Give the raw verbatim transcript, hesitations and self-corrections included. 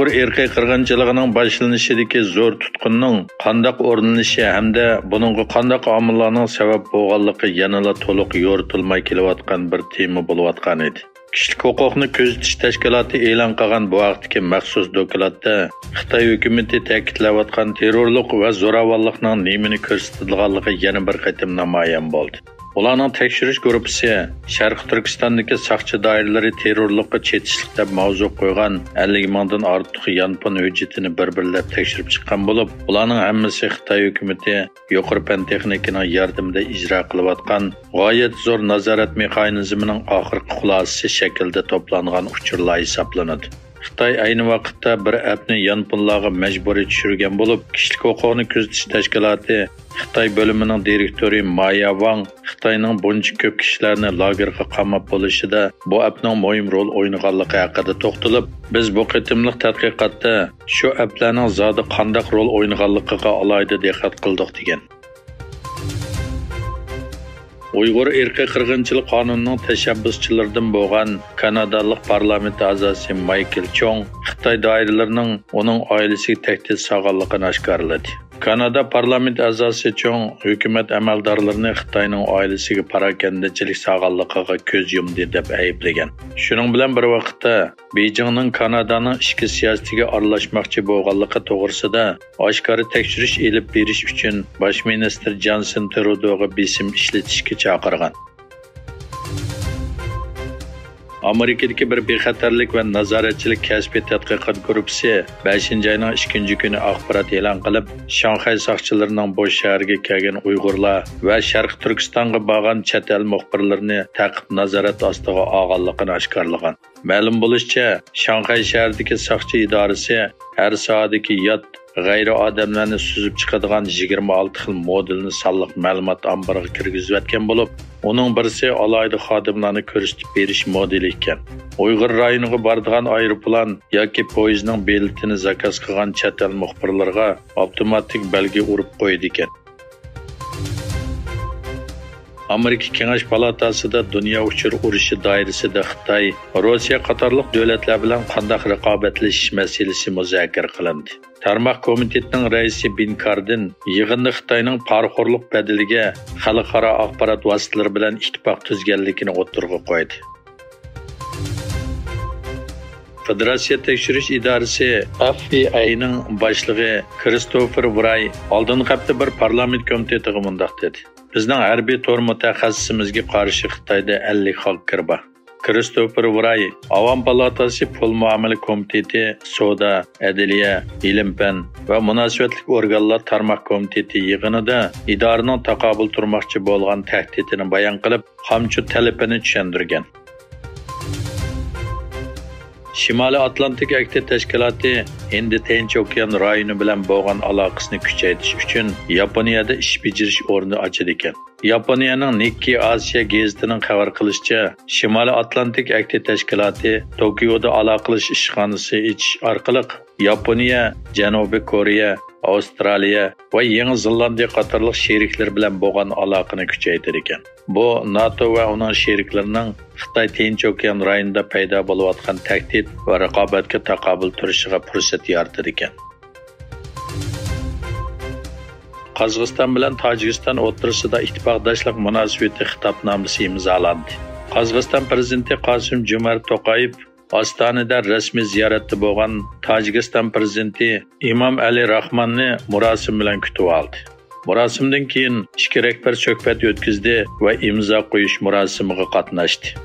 ئۇيغۇر ئىرقىي قىرغىنچىلىقىنىڭ باشلىنىشىدىكى زور تۇتقۇننىڭ قانداق ئورۇنلىشى ھەمدە بۇنىڭغا قانداق ئامىللارنىڭ سەۋەب بولغانلىقى يەنىلا تولۇق يورۇتۇلماي كېلىۋاتقان بىر تېما بولۇۋاتقان ئىدى. كىشىلىك ھوقۇقنى كۆزىتىش تەشكىلاتى ئېلان قىلغان بۇ ھەقتىكى مەخسۇس دوكلاتتا خىتاي ھۆكۈمىتى تەكىتلەۋاتقان تېررورلۇق ۋە زوراۋانلىقنىڭ نېمىنى كۆرسىتىدىغانلىقى يەنە بىر قېتىم نامايان بولدى. ئۇلارنىڭ تەكشۈرۈش گۇرۇپپىسى شەرقىي تۈركىستاندىكى ساقچى دائىرىلىرى تېررورلۇققا چېتىشلىق دەپ ماۋزۇ قويغان ئەللىك مىڭدىن ئارتۇق يانفون ھۆججىتىنى بىر-بىرلەپ تەكشۈرۈپ چىققان بولۇپ، بۇلارنىڭ ھەممىسى خىتاي ھۆكۈمىتى يۇقىرى پەن تېخنىكىنىڭ ياردىمىدە ئىجرا قىلىۋاتقان غايەت زور نازارەت مېخانىزمىنىڭ ئاخىرقى خۇلاسىسى شەكلىدە توپلانغان ئۇچۇرلار ھېسابلىنىدۇ. خىتاي ئەينى ۋاقىتتا بىر ئەپنى يانفونلارغا مەجبۇرىي چۈشۈرگەن بولۇپ، كىشىلىك ھوقۇقنى كۆزىتىش تەشكىلاتى خىتاي بۆلۈمىنىڭ دىرېكتورى مايا ۋاڭ خىتاينىڭ بۇنچە كۆپ كىشىلەرنى لاگېرغا قاماپ بولۇشىدا بۇ ئەپنىڭ مۇھىم رول ئوينىغانلىقى ھەققىدە توختىلىپ، بىز بۇ قېتىملىق تەتقىقاتتا شۇ ئەپلەرنىڭ زادى قانداق رول ئوينىغانلىقىغا ئالاھىدە دىققەت قىلدۇق، دېگەن. ئۇيغۇر ئىرقىي قىرغىنچىلىق قانۇنىنىڭ تەشەببۇسچىلىرىدىن بولغان كانادالىق پارلامېنت ئەزاسى مايكل چوڭ خىتاي دائىرىلىرىنىڭ ئۇنىڭ ئائىلىسىگە تەھدىت سالغانلىقىنى ئاشكارىلىدى. كانادا پارلامېنت ئەزاسى چوڭ ھۆكۈمەت ئەمەلدارلىرىنى خىتاينىڭ ئائىلىسىگە پاراكەندىچىلىك سالغانلىقىغا كۆز يۇمدى دەپ ئەيىبلىگەن. شۇنىڭ بىلەن بىر ۋاقىتتا، بېيجىڭنىڭ كانادانىڭ ئىچكى سىياسىتىگە ئارىلاشماقچى بولغانلىقى توغرىسىدا ئاشكارا تەكشۈرۈش ئېلىپ بېرىش ئۈچۈن باش مىنىستىر جانسېن ترۇدوغا بېسىم ئىشلىتىشكە چاقىرغان. ئامېرىكىدىكى بىر بىخەتەرلىك ۋە نازارەتچىلىك كەسپىي تەتقىقات گۇرۇپپىسى بەشىنچى ئاينىڭ ئىككىنچى كۈنى ئاخبارات ئېلان قىلىپ، شاڭخەي ساقچىلىرىنىڭ بۇ شەھەرگە كەلگەن ئۇيغۇرلار ۋە شەرقىي تۈركىستانغا بارغان چەت ئەل مۇخبىرلىرىنى تەقىب نازارەت ئاستىغا ئالغانلىقىنى ئاشكارىلىغان. مەلۇم بولۇشىچە، شاڭخەي شەھىرىدىكى ساقچى ئىدارىسى ھەر ساھەدىكى يات، غەيرىي ئادەملەرنى سۈزۈپ چىقىدىغان يىگىرمە ئالتە خىل مودېلنى سانلىق مەلۇمات ئامبىرىغا كىرگۈزۈۋەتكەن بولۇپ، ئۇنىڭ بىرسى ئالاھىدە خادىملارنى كۆرسىتىپ بېرىش مودېلى ئىكەن. ئۇيغۇر رايونىغا بارىدىغان ئايروپىلان ياكى پويىزنىڭ بېلىتىنى زاكاز قىلغان چەت ئەل مۇخبىرلىرىغا ئاپتوماتىك بەلگە ئۇرۇپ قويىدىكەن. ئامېرىكا كېڭەش پالاتاسىدا دۇنيا ئۇچۇر ئۇرۇشى دائىرىسىدە خىتاي، روسىيە قاتارلىق دۆلەتلەر بىلەن قانداق رىقابەتلىشىش مەسىلىسى مۇزاكىرە قىلىندى. تارماق كومىتېتىنىڭ رەئىسى بېن كاردىن يىغىندا خىتاينىڭ پارىخورلۇق بەدىلىگە خەلقئارا ئاخبارات ۋاسىتىلىرى بىلەن ئىتتىپاق تۈزگەنلىكىنى ئوتتۇرىغا قويدى. فېدېراتسىيە تەكشۈرۈش ئىدارىسى، ئېف بى ئاينىڭ باشلىقى كرىستوفېر ۋراي ئالدىنقى ھەپتە بىر پارلامېنت كومىتېتىغا مۇنداق دېدى: «بىزنىڭ ھەربىي تور مۇتەخەسسىسىمىزگە قارشى خىتايدا ئەللىك خاككېر بار.» كرىستوفېر ۋراي ئاۋام پالاتاسى پۇل مۇئامىلە كومىتېتى، سودا، ئەدلىيە، ئىلىم-پەن ۋە مۇناسىۋەتلىك ئورگانلار تارماق كومىتېتى يىغىنىدا ئىدارىنىڭ تاقابىل تۇرماقچى بولغان تەھدىتىنى بايان قىلىپ، قامچۇ تەلىپىنى چۈشەندۈرگەن. شىمالىي ئاتلانتىك ئەھدى تەشكىلاتى ھىندى تىنچ ئوكيان رايونى بىلەن بولغان ئالاقىسىنى كۈچەيتىش ئۈچۈن ياپونىيەدە ئىش بېجىرىش ئورنى ئاچىدىكەن. ياپونىيەنىڭ نىككېي ئاسىيا گېزىتىنىڭ خەۋەر قىلىشىچە، شىمالىي ئاتلانتىك ئەھدى تەشكىلاتى توكيودا ئالاقىلىشىش ئىشخانىسى ئېچىش ئارقىلىق ياپونىيە، جەنۇبىي كورېيە، ئاۋسترالىيە ۋە يېڭى زېلاندىيە قاتارلىق شېرىكلىرى بىلەن بولغان ئالاقىنى كۈچەيتىدىكەن. بۇ ناتو ۋە ئۇنىڭ شېرىكلىرىنىڭ خىتاي تىنچ ئوكيان رايونىدا پەيدا بولۇۋاتقان تەھدىت ۋە رىقابەتكە تاقابىل تۇرۇشىغا پۇرسەت يارىتىدىكەن. قازاقىستان بىلەن تاجىكىستان ئوتتۇرىسىدا ئىتتىپاقداشلىق مۇناسىۋىتى خىتابنامىسى ئىمزالاندى. قازاقىستان پىرېزىدېنتى قاسىم جومارت توقايېۋ ئاستانىدە رەسمىي زىيارەتتە بولغان تاجىكىستان پىرېزىدېنتى ئىمام ئەلى راخماننى مۇراسىم بىلەن كۈتۈۋالدى. مۇراسىمدىن كېيىن ئىككى رەھبەر سۆھبەت ئۆتكۈزدى ۋە ئىمزا قويۇش مۇراسىمىغا قاتناشتى.